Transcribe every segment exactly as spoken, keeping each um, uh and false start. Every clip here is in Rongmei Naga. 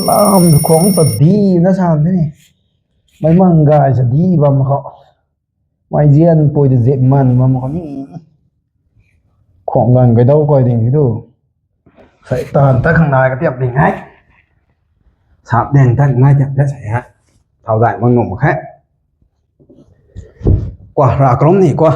Lam khwang ta di na san the ni. Mei mang gay sa di bam khou. Mei zian pui de zip man bam khou ni. Khwang gan kai dau kai ding tu. Sai tan ta khang nai ka tiap ding hai. Sap ding ta nai tiap ta sai ha. Thau dai mang nung khe. Kwa ra krom ni kwa.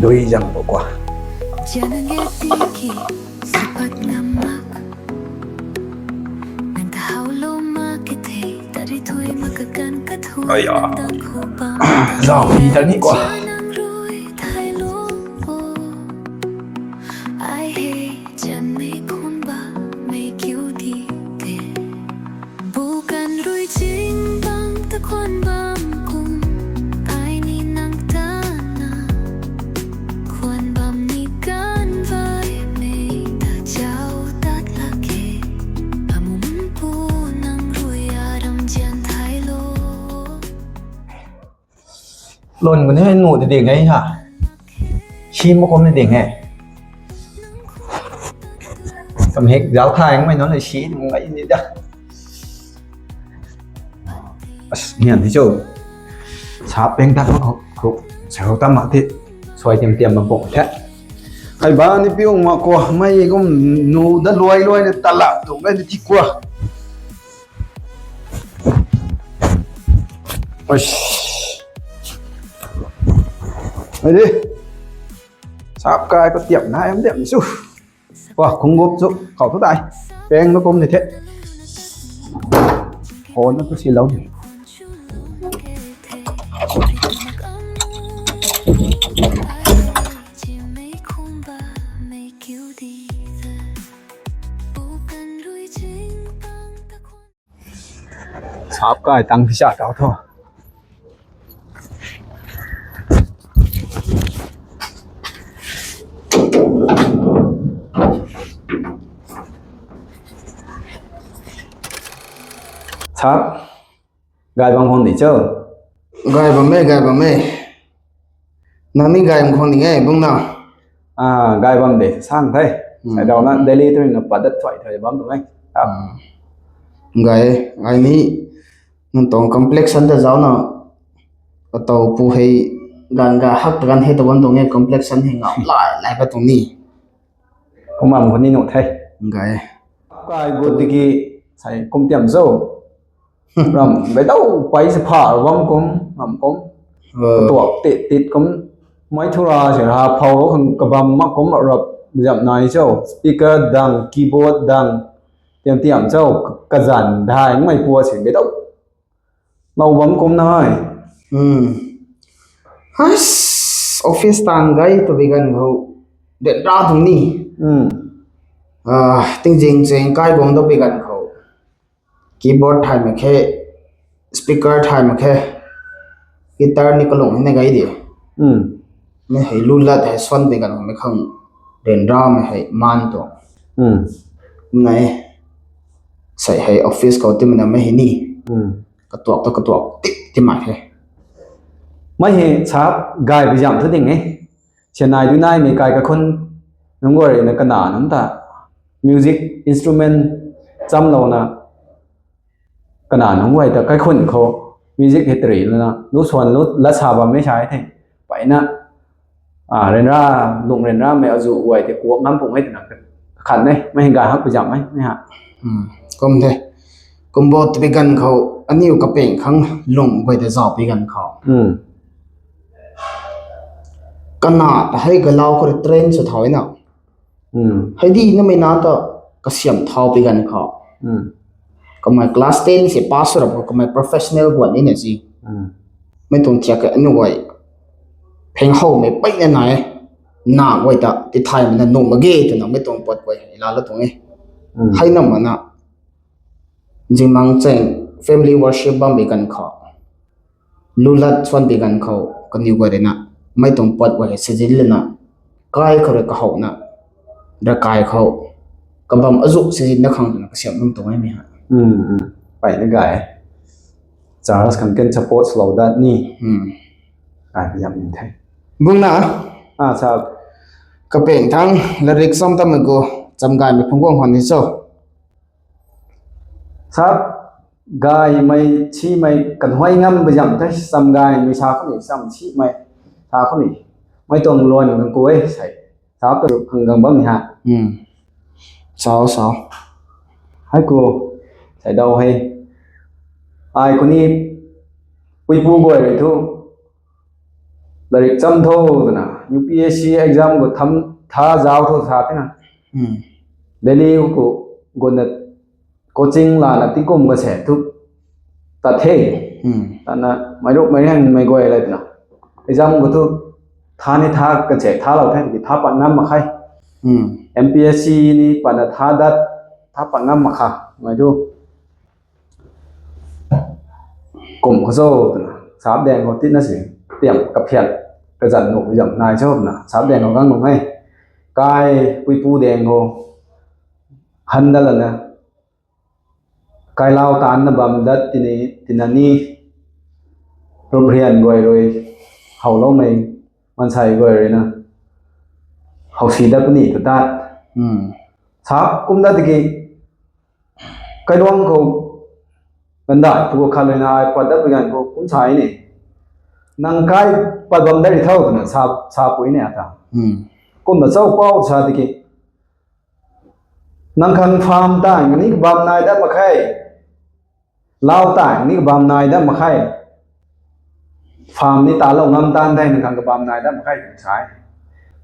Dui zang bo kwa. Jana nge tiki sapat namak. Nang ta hau lo ma ke the, tari thui ma ka kan ka thui. Aya. Nang dang khu bam. Zau hi ta ni kwa. Nang rui thai lo bo. Ai he, jan mei khun ba, mei kiu di te. Bu kan rui ching bang ta khwan bam kum, ai ni nang ta na. Khwan bam ni kan vai mei ta chau tat lak e. Amu mun pu nang rui aram jan thai lo. Lon ko ni nu de ding e ha. Si ma kom ni ding e. Kam hek zau thai ngai nunc le si ngai ni da. As nian ti cho. Sa peng ta ko ko. Sa ho ta ma ti. Soi tiam tiam ma bok the. Ai ba ni piung ma ko mai gum nu da luai luai na ta la tu ngai ni ti kwa. Ai. Ai di. Sap kai ko tiap na em tiap su. Wa, khung gup chu khou thu dai. Peng na kum ni the. Hon na tu si lo ni. Sap kai tang pisa tau tho. Sap, gai bam khang di cho. Gai bam e, gai bam e. Nang ni gai bam khang di nge, bung na. Ah, gai bam de, sang the. Hmm. Sai dau na, Delhi tu na padat thoi thoi bam tu nge. Ah. Hmm. Gai, gai ni, nang tong complexion ta zau na. Ka tau pu hei, gan ga hak ta gan hei ta bam tu nge, complexion hei ngau lai, lai pa tu ni. Kum bam khou ni nuh the. Gai. Kai gut tiki sai kum tiam zo. Ram bai dau pai se pha bam kum, ram kum. Tuak tit tit kum. Mai thura se ha phau khang kabam mak kum rap zam nai cho. Speaker dang, keyboard dang. Tiam tiam cho, kazan dai mai pua se bai dau. Lou bam kum na hai. Hmm. Has, office tang gai tu bi gan khou. Den ra tu ni. Hmm. Ah, ting jing jing kai guang tu bi gan khou. Keyboard thai mak khe, speaker thai mak khe. Guitar ni kalung ni gai di. Hmm. Mei hei lu lat hei swan bi gan khou mei khang. Den ra mei hei man tu. Hmm. Nai. Sai hei office khou ti mana mei hei ni. Hmm. Katuak ta katuak ti, ti mai the. Mai hei sa gai bi zam thu ding e. Sianai dui nai mei kai kakhun nunc guay rui na kana nunc ta music instrument cham lou na kana nunc guay ta kaikhun khou music hei tari lana lu swan lu la sa bam mei sa e the. Pai na, ah, ryanra, lung ryanra mei azu guay tei kuak ngam pung e twna khat ne, mei hei gay hak pui zam e, mei ha. Hmm, kum the. Kum bo tbi ganv khou, aniu kapeng khang lung guay ta zauh pi ganv khou. Hmm. Kana ta hei galau khou rui train sw thau e na. Hmm. Hei di na mei na ta kasiam thau pi ganv khou. Hmm. Kamei class ten se pass sw rap khou kamei professional guan ni na si. Hmm. Mei tuang thiak ka anu guay. Pheng hou mei pei na nai e. Na guay ta ti thay mei na nung mak ge twna mei tuang pot guay hei la la tuang e. Hmm. Hei na mana. Zingmang cheng family worship bam bi ganv khou. Lu lat swan bi ganv khou kaniw guay rui na. Mei tuang pot guay hei sijin lana. Kai khou rui kahou na. Ra kai khou. Kabam azuk sijin na khang twna kasiam nung tuang e mei ha. Hmm, hmm. Pai na gay. Church khang ken support lou dat ni. Hmm. Ai yam ning the. Bungna, ah, sa, kapeng thang larik cham tam gu, cham gaymei phung guang hwan ni cho. Sa, gaymei, simei, kan huay ngam ba yam the, cham gaymei sa khou ni, cham simei sa khou ni. Mei tuang luan kan kuay, sai. Sa tu khang gang bam ni ha. Hmm. Sao, sao. Hai ku, sai dau hai. Ai ku ni, puipu guay rui thu, larik cham tho twna, U P S C exam gu tham tha zau tho sa tina. Hmm. Delhi ku guna coaching lana tingkum ka se thu ta the. Hmm. Tana mei rup mei hang mei guay lai twna. Exam gu thu tha ni tha ka se tha lou the, ki tha pat ngam mak khe. Hmm. M P S C ni pana tha dat, tha pat ngam mak kha. Mei tu. Kum khou cho twna, sap deng khou tina si, tiam kaphiat, kazan nuh zam nai cho twna, sap deng khou gang nung e. Kai puipu deng khou, han dat lana, kai lau taanna bam dat tini, tina ni, rup rian guay rui, howloumei, mansei guay rui na, how si dat puni tu tat. Hmm. Sap kum dat tiki, kailuang khou, gandai tu khat lana ai pat dat pui ganv khou kum sa ni. Nang kai pat bam dat ri tho twna sa, sa pui ni ata. Hmm. Kumna chau pau sa tiki. Nang khang farm tang ni kabam nai dat mak khe. Lau tang ni kabam nai dat mak khe. Farm ni ta lou ngam tan the, nang khang kabam nai dat mak khe twna sa e.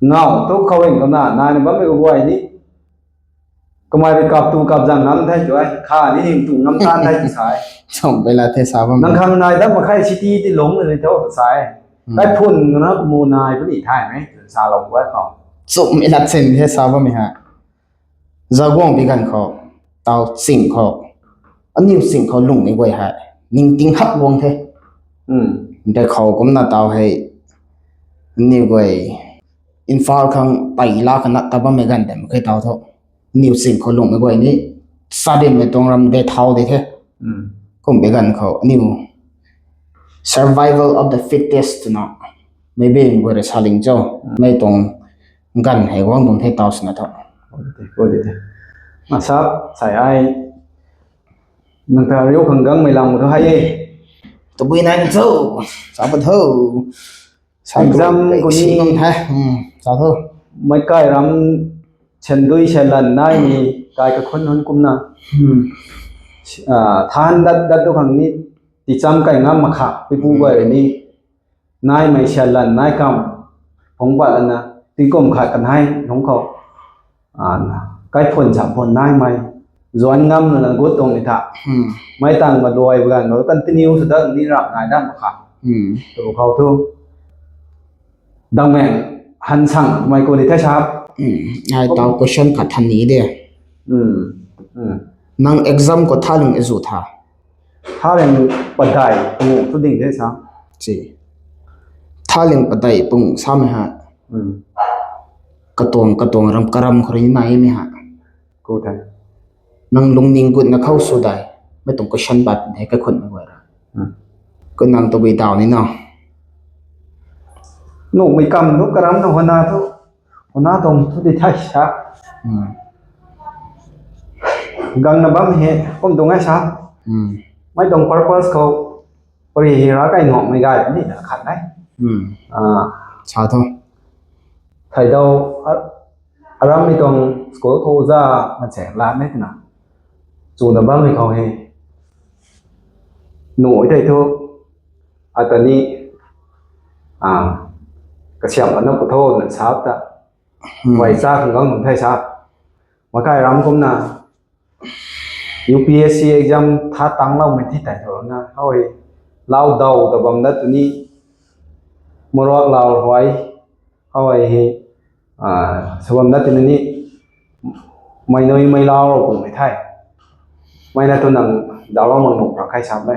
Ngau tu khou eng kumna, nai na bammei kaguay ni. Kamei rui kap tu kap zang ngam the tu ai, kha ni hing tu ngam tan the tu sa e. Cham bai la the sa bam. Nang khang nai dat mak khe city ti lung na ni tho tu sa e. Hmm. Kai phun na kumu nai puni thai mei, sa lou guay khou. Chum mi lat sen the sa bam mi ha. Zaguang bi ganv khou, tau ching khou, aniu ching khou lungmei guay hei, ningting hak guang the. Hmm. Dai khou kumna tau hei, aniu guay, Imphal khang pei la kana ta bammei ganv tei mak khe tau tho. Aniu ching khou lungmei guay ni, sadinmei tuang ram de thau de the. Hmm. Kum bi ganv khou, aniu survival of the fittest twna, maybe guay rui saling cho, mei tuang ganv hei guang tuang the tau sina tho. Asa, sai ai, nang ta riu khang gangmei lang tu hai e. Tabui nai cho, sa pa tho. Exam khou ni, sa tho. Mei kai ram sendui senlan nai ni, kai kakhun hun kumna. Hmm. Ah, than dat, dat tu khang ni, ticham kai ngam mak kha, puipu guay rui ni. Naimei senlan, nai kam, phungc pat lana, tingkum khat kanei lungc khou. Ah, kai phun cham phun naimei, zuan ngam lana gut tuang ni tha. Hmm. Mei tang maluai bagan, continue sw dat ni rap nai dat mak kha. Hmm. Tu khou thu. Dangmeng, han sang, mei ku ni the sa. Hmm. Ai tau question khat than ni de. Hmm. Hmm. Nang exam khou thaling e zu tha? Thaling padai, pangu tu ding the sa. Chi. Thaling padai, pangu samei ha. Hmm. Katuang, katuang ram, karam khou rui nai mei ha. Ku the. Nang lungning gutna khou sw dai. Mei tuang question pat the kaikhunmei guay ra. Hmm. Ku nang tabui daw ni na. Nuhmei kam tu karam na hwana tu. Hwana tuang tu di thai sa. Hmm. Gangna bam he, kum tuang ai sa. Hmm. Mei tuang purpose khou, pari hi ra kai nuhmei gay ni na khat nai. Hmm. Ah. Sa tho. Thai dau, a-, aram mei tuang school khou za, man se la mei tina. Chu na bammei khou he. Nuh thei thu, ata ni, ah, kasiam ana pu tho na sa ta. Hmm. Wai cha khang gang nung thai sa. Makai ram kumna, U P S C exam tha tangloumei thi tei tho na. Hau hei, lau dau ta bam dat tu ni, murak lau huai, hau hei hei, ah, sabam dat tu ni, mei nui mei lau ro kummei thai. Mei na tu nang dau lau mang nung pra khai sam le.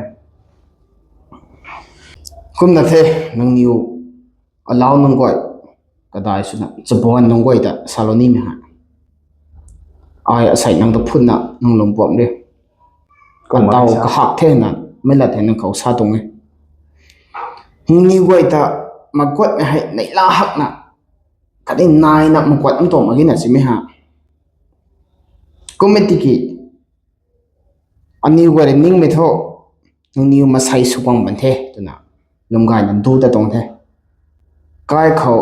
Kumna the, nangniw alau nunc guay, kadai swna, chabuan nunc guay ta salou nimei hei. Ai asei nang ta phutna, nang lungpuam de. Kataw kahak thena, mei lat thei nang khou sa tuang e. Nangniw guay ta, maguatmei hei neihla hakna, khatni naina maguat ntuang mak ge na simei ha. Kum e tiki, aniw guay rui ningmei thu, nangniw masei sw guang ban the twna, lwm gayna du ta tuang the. Kai khou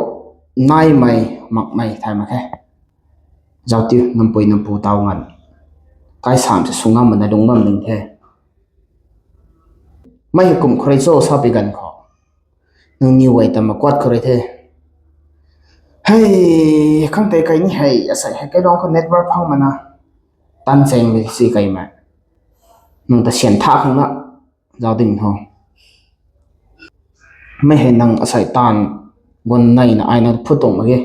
naimei, makmei thay mak khe. Zauc tiu, nampui nampu taw nganv, kai sam se sw ngam mana lung bam ding the. Mei hei kum khou rui cho sa pi ganv khou, nangniw guay ta maguat khou rui the. Hei, khang tei kai ni hei, asei hei kai lung khou network phang mana, tan cheng le si kai mei. Nang ta sian tha khang na, zauc ding tho. Mei hei nang asei taanv guan neina ai na phut tuang mak ge.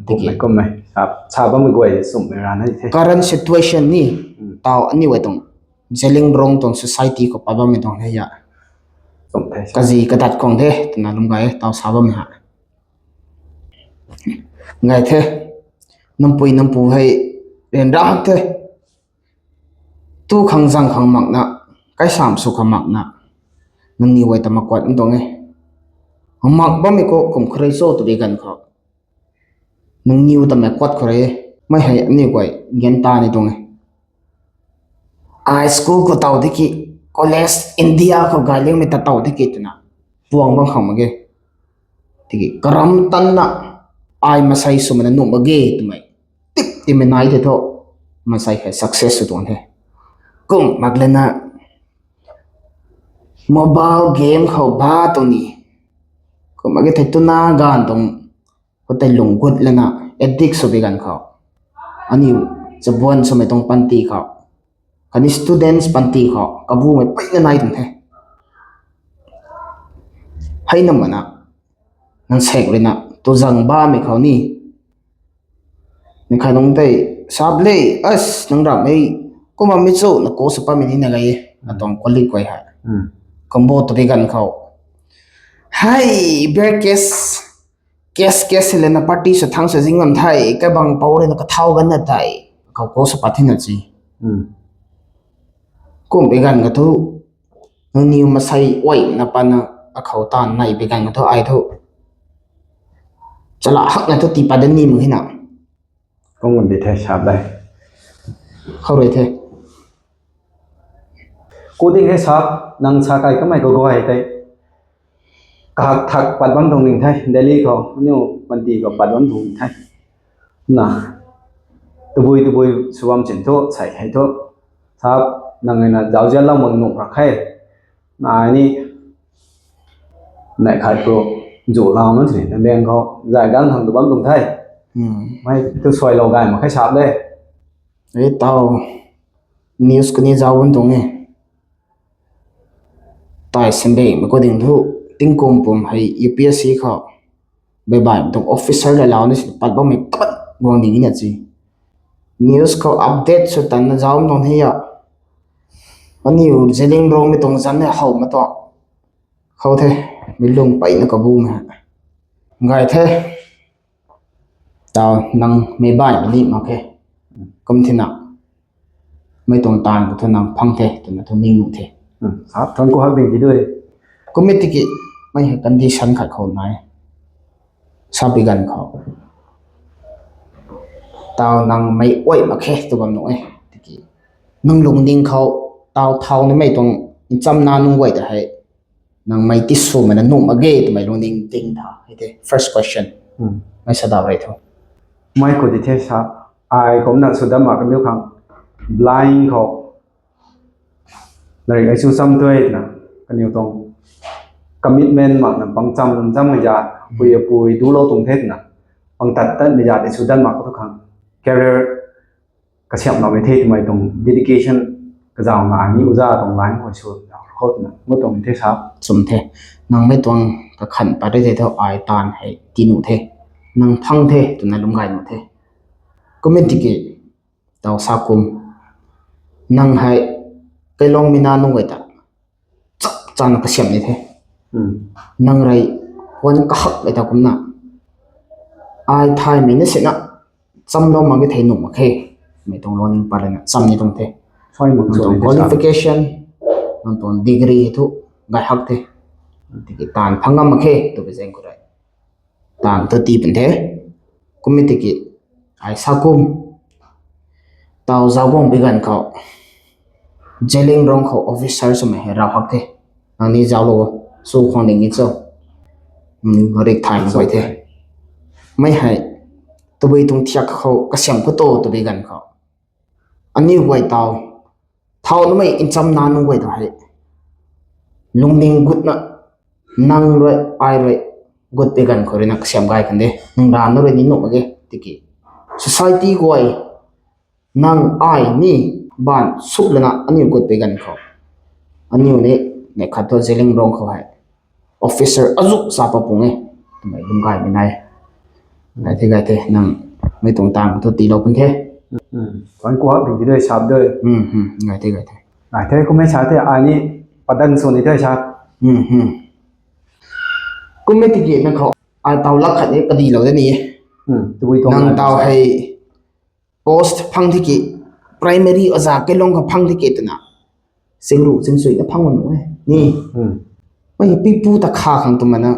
Tiki kummei, kummei. Sa, sa bammei guay sumhmei rana the. Current situation ni, taw aniw guay tuang, Zeliangrong tuang society khou pat bammei tuang the ya. Sumh the, sumh. Kazi kadat khang the twna lwm gay taw sa bammei ha. Gay the, nampui nampu hei ryanra hak the. Tu khang zang khang makna, kai sam sw khang makna, nangniw guay ta maguat ntuang e. Mak bammei khou kum khou rui cho tw pi ganv khou, nangniw ta maguat khou rui e. Mei hei aniw guay gan ta ni tuang e. Ai school khou taw tiki, college India khou gay liangmei ta taw tiki twna, puang bam khang mak ge. Tiki karam tanna, ai masei swmei na nuh mak ge twmei, tip timei nai the thu, masei hei success sw tuang the. Kum mak lana, mobile game khou ba tuang ni, kum mak ge thei twna ganv tuang, khoutei lung gut lana, addict sw pi ganv khou, aniw chabuan swmei tuang panty khou, khatni students panty khou kabumei peyna nai tuang the. Hei na mana, nang sek ruina tuzang bammei khou ni, ni khat nung tei, sap le, as, nang ram e, kumna mi cho na ko sw patmei ni na gay e, atuang colleague guay hei. Kumbo tw pi ganv khou, hei, beer case, case, case lana party sw thang sw zing ngam the, kabang pou ruina kathau ganv na tei, khou ko sw pat thina si. Kum pi ganv khou thu, nangniw masei uaina patna, akhou taanv nei pi ganv khou thu ai thu, chala hakna thu tii pat da ni mak hina. Kum kan di the sap le. Khou rui the. Ku ding he sap, nang sa kai kamei khou guay tei, kahak thak pat bam tuang ning the, Delhi khou, aniw panty khou pat bam tuang ning the. Na, tabui tabui sw bam chin thu, sei hei thu, sap, nang na zauzianlou mak nuh ra khe. Nai ni, nai khat khou, zu lau na si, na bang khou, zay gang khang tu bam tuang the. Mei tu suailou gay mak khe sap le. E taw, news kani zauc bam tuang e. Tai sandei mei khou ding thu, tingkum pum hei U P S C khou, beibaimei tuang officer la lau na si pat bammei tapat guang ding na si. News khou update sw tanna zauc bam tuang the ya. Aniw Zeliangrongmei tuang zanc hei how ma tuang. Khou the, mi lung peyna kabumei. Gay the. Taw nang meic baihmei ni mak khe. Kum thina, mei tuang taanv khou thu nang phang the twna thu ning nuh the. Sap, thang ku hak ding ti dui. Kum e tiki, mei hei condition khat khou nai, sa pi ganv khou, taw nang mei uai mak khe tw bam nuh e. Tiki, nang lungning khou, taw thau nimei tuang nchamna nunc guay ta hei, nang mei tiswmei na nuh mak ge twmei lungning ding tha hei the. First question, mei sa daw rei tho. Mei khou di the sa, ai kumna sw dat mak kaniw khang, blind khou, larik ai chu cham tui twna, kaniw tuang commitment makna pang cham chammei zat, pui apui dulou tuang the twna, pang tat tatmei zat ai sw dat mak khou tu khang, career kasiamhloumei the twmei tuang dedication, kazauhna ni uza tuang line khou sw zau khou twna mu tuang the sa. Chum the, nang mei tuang kakhan pat rei the thu ai taanv hei tii nuh the, nang phang the twna lwm gay nuh the. Kum e tiki, taw sa kum, nang hei, kailong mina nunc guay ta, chap chana kasiamh ni the. Nang rei, puan kahak lei ta kumna, ai thaymei na sina, chamlou mak ge thei nuh mak khe. Mei tuang lungning pat lana cham ni tuang the. Nang tuang qualification, nang tuang degree thu, gay hak the. Tiki taanv phang ngam mak khe twbi zaeng khou rui, Tang tu ti pun the. Kum e tiki, ai sa kum. Tau zauc bang bi ganv khou, Zeliangrong khou officer swmei hei rau hak the. Nang ni zauc lou, su khwang ding ni cho. Hmm, rik thay mak guay the. Mei hei, tabui tuang thiak khou kasiam khou to tabui ganv khou. Aniu guay tau. Thau numei ncham na nunc guay ta hei. Lungning gutna, nang rui, ai rui, gut pi ganv khou rui na kasiam gay kan de. Nang ra na rui ni nuh mak ge, tiki. Society guay, nang ai ni ban suk lana aniu gut pi ganv khou. Aniu ni, ne khat tu Zeliangrong khou hei. Officer azuk sa pa pung e. Twmei lum gay mi nai. Gay the, gay the, nang mei tuang tang tu tiilou pun the. Hmm. Kan kuak ding ti doi sap doi. Hmm, hmm, gay the, gay the. Gay the, kum e sa the, ai ni padan sw ni the sa. Hmm, hmm. Kum e tiki nang khou, ai tau lak khat ni kadilou de ni. Hmm, tabui tuang nang ai tau sa. Hei post phang tiki, primary oja kailong khou phang tiki twna. Singru, singsui na phang wan e. Ni. Hmm. Mei pipu ta kha khang twmei na.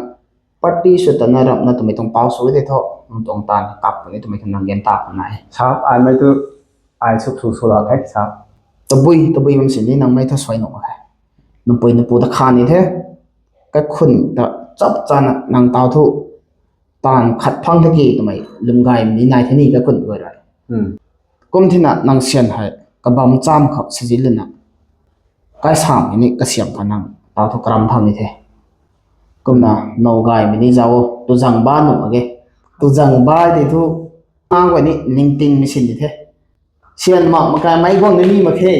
Party sw ta na rap na twmei tuang pau sw de tho. Nang tuang tan kap ni twmei tuang nang gen ta na e. Sap, ai mei tu, ai suk su su la khe, sap. Tabui, tabui bam si ni nang mei tha suai nuh khe. Nang pui nang pu ta kha ni the. Kaikhun ta chap chana nang tau thu. Tan khat phang tiki twmei lum gay mi nai the ni kaikhun guay rui. Hmm. Kum thina nang sian hei, kabam cham khou sizin lana. Kaisam hei ni kasiam kha nang, tau thu karam thang ni the. Kumna, nou gay mi ni zauc, tu zang ba nuh mak ge. Tu zang ba ti thu, nang guay ni ningting mi sin ni the. Sian mak makai mei guang ni ni mak khe.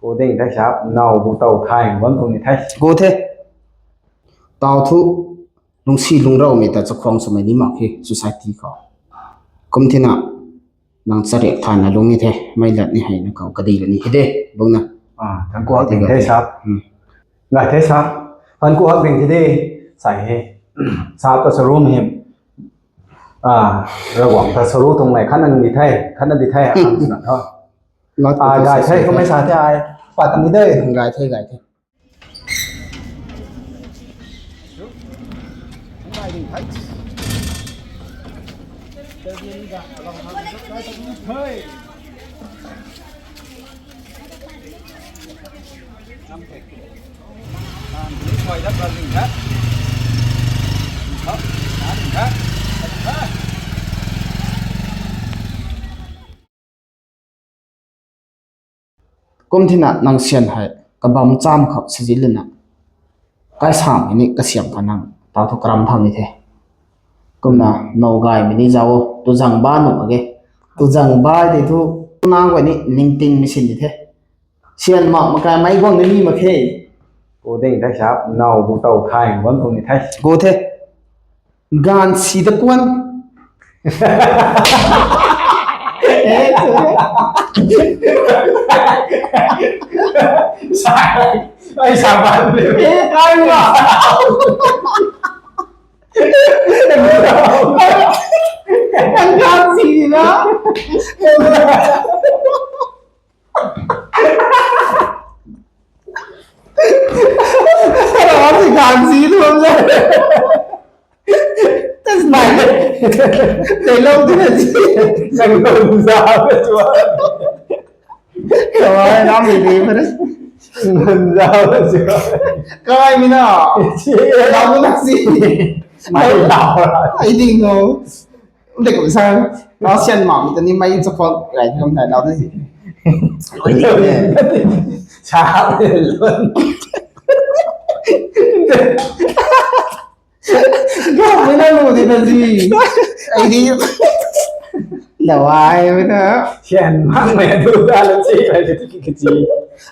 Gu ding the sap, nou bu tau thay, guang tuang ni the. Gu the. Tau thu, lungsi lungcrau mi ta chakhwang swmei ni mak khe, society khou. Kum thina, nang chariak thana lung ni the, mei lat ni hei na khou kadi la ni hei de, bung na. Ah, kan kuak ding the sap. Hmm. Gay the sap. Kan kuak ding the de, sai he. Sap ta saru mi him. Ah, Ravguangc ta saru tuang mei khatna di the, khatna di the, akam swna tho. Lat ta ah, gay the, kum e sa the ai. Pat ni de. Gay the, gay the. Kum thina nang sian hei, kabam cham khou sizin lana. Kaisam hei ni kasiam kha nang, tau thu karam thang ni the. Kumna, nou gay mi ni zauc, tu zang ba nuh mak ge. Tu zang ba ti thu, nang guay ni ningting mi sin ni the. Sian mak makai mei guang ni ni mak khe. Gu ding the sap, nou bu tau thay, guang tuang ni the. Gu the. Ganv si ta kuan. Eh, ai sa ban de. Eh, kai ma. Ganv si na. Ganv si tu bam sa. Tas mai. Tei lou tu na si. Nang lou za na chua. Kawai nam ni ni pare. Lou za na chua. Kawai mi na. Si. Lau na si. Mai lau. Ai ding no. Dek kum sa. Lau sian mam ta ni mei chapang gai kam thai lau na si. Sa lou. Gam mei na lu di na si. Ai di. Lou ai mei na. Sian mang mei du da la si. Ai di ki ki si.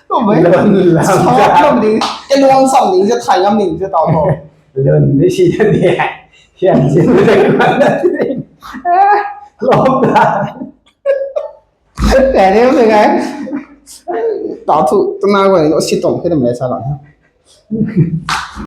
Lou mei. Lou la. Sa lou di. E luang sam ni se thai ngam ni se tau tho. Lou di si ni. Sian si ni. Lou da. Kare mei gai. Tau thu tuna guay ni si tong khe na mei sa la.